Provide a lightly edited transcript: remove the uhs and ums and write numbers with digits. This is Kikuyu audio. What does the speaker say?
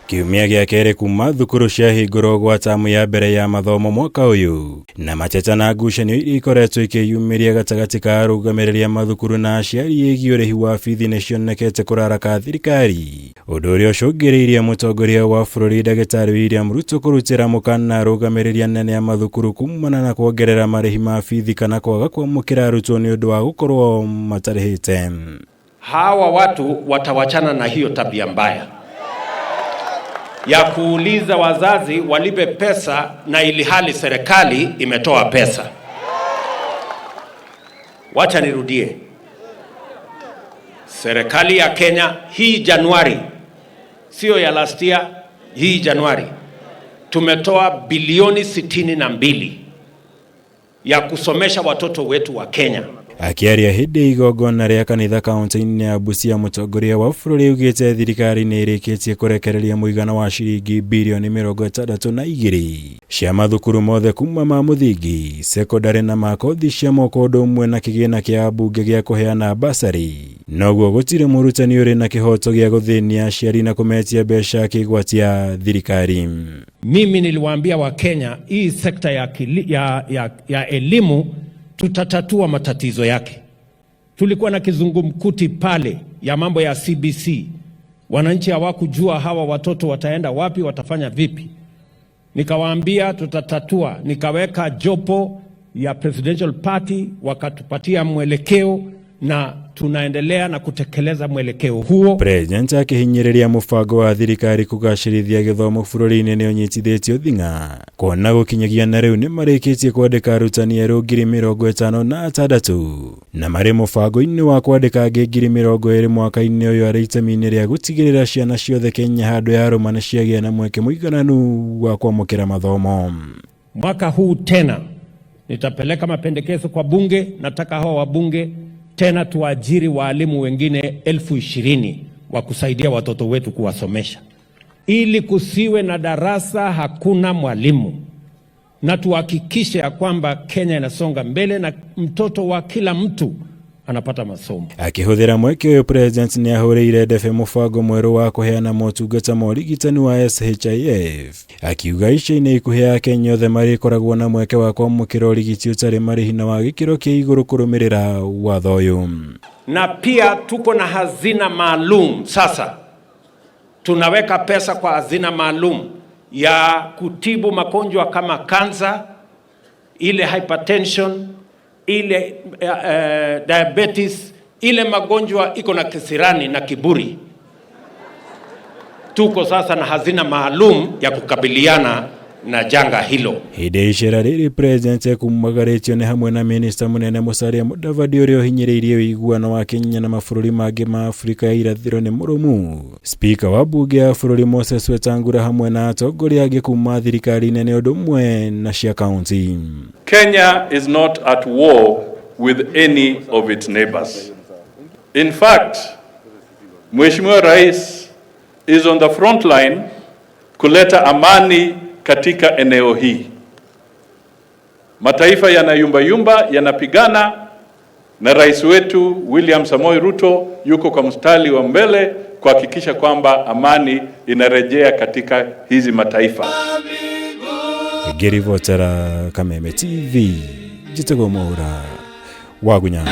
Kiumia gĩa kerĩ kuma thukuru ciahingũrwo gwa tamu ya mbere ya mathomo mwaka ũyũ, na mateta na ngucanio iria ikoretwo ikĩyumĩria gatagatĩ ka arũgamĩrĩri a mathukuru na aciari ĩgiĩ ũrĩhi wa bithi nĩ cionekete kũraraka thirikari, ũndũ ũrĩa ũcũngĩrĩirie mũtongoria wa bũrũri Ndagĩtarĩ William Ruto kũrutĩra mũkana arũgamĩrĩri anene a mathukuru kumana na kuongerera marĩhi ma bithi kana kwaga kwamũkĩra arutwo nĩ ũndũ wa gũkorwo matarĩhĩte. Hawa watu watawachana na hiyo tabia mbaya ya kuuliza wazazi walipe pesa na ilihali serikali imetoa pesa. Wacha nirudie, serikali ya Kenya hii Januari, sio ya last year, hii Januari tumetoa bilioni 62 ya kusomesha watoto wetu wa Kenya. Akĩaria hĩndĩ ya igongona rĩa kanitha kaunti-inĩ ya Busia, mũtongoria wa bũrũri augĩte thirikari nĩ ĩrĩkĩtie kũrekereria mũigana wa ciringi birioni 62 cia mathukuru mothe kuma ma mũthingi, sekondarĩ na ma kothi cia moko, ũndũ ũmwe na kĩgĩna kĩa ambunge gĩa kũheana basarĩ. Noguo gũtirĩ mũrutani ũrĩ na kĩhoto gĩa gũthĩnia aciari na kũmetia mbeca akĩgwatia thirikari. Mimi niliwaambia Wakenya hii sekta ya, kili, ya, ya, ya elimu tutatatua matatizo yake. Tulikuwa na kizungumkuti pale ya mambo ya CBC, wananchi hawakujua hawa watoto wataenda wapi, watafanya vipi. Nikawaambia tutatatua, nikaweka jopo ya Presidential Party, wakatupatia mwelekeo na tunaendelea na kutekeleza mwelekeo huo. President akĩhinyĩrĩria mũbango wa thirikari kũgacĩrithia gĩthomo bũrũri-inĩ nĩ ũnyitithĩtio thing'a, kuona gũkinyagia na rĩu nĩ marĩkĩtie kwandĩka arutani erũ 56,000 na marĩ mũbango-inĩ wa kwandĩka angĩ 20,000 mwaka-inĩ ũyũ, arĩ itemi-inĩ rĩa gũtigĩrĩra ciana ciothe Kenya handũ ya rũma nĩ ciagĩa na mweke mũigananu wa kwamũkĩra mathomo. Mwaka huu tena nitapeleka mapendekezo kwa bunge. Nataka hawa wabunge tena tuajiri waalimu wengine 20,000 wa kusaidia watoto wetu kuwasomesha, ili kusiwe na darasa hakuna mwalimu, na tuhakikishe ya kwamba Kenya inasonga mbele na mtoto wa kila mtu anapata masomo. Akĩhũthĩra mweke ũyũ, President nĩ ahũrĩire ndebe mũbango mwerũ wa kũheana motungata ma ũrigitani wa SHIF, akiuga ica-inĩ ikuhĩ Akenya othe marĩkoragwo na mweke wa kwamũkĩra ũrigiti ũtarĩ marĩhi na wa gĩkĩro kĩa igũrũ kũrũmĩrĩra watho ũyũ. Na pia tuko na hazina maalum sasa, tunaweka pesa kwa hazina maalum ya kutibu magonjwa kama kansa, ile hypertension, ile diabetes, ile magonjwa iko na kisirani na kiburi. Tuko sasa na hazina maalum ya kukabiliana na janga hilo. Hĩndĩ ya icera rĩrĩ, President ekumagarĩtio nĩ hamwe na minista mũnene Musalia Mudavadi, ũrĩa ũhinyĩrĩirie ũiguano wa Kenya na mabũrũri mangĩ ma Afrika ya irathĩro nĩ mũrũmu, Spika wa bunge ya bũrũri Moses Wetangula, hamwe na atongoria angĩ kuma thirikari nene ũndũ ũmwe na cia kaunti. Kenya is not at war with any of its neighbors. In fact, Mheshimiwa Rais is on the front line kuleta amani katika eneo hii. Mataifa yanayumba yumba, yanapigana, na rais wetu William Samoei Ruto yuko kwa mstari wa mbele kuhakikisha kwamba amani inarejea katika hizi mataifa. Ngĩribotera Kameme TV, njĩtagwo Mwaura Wagunya.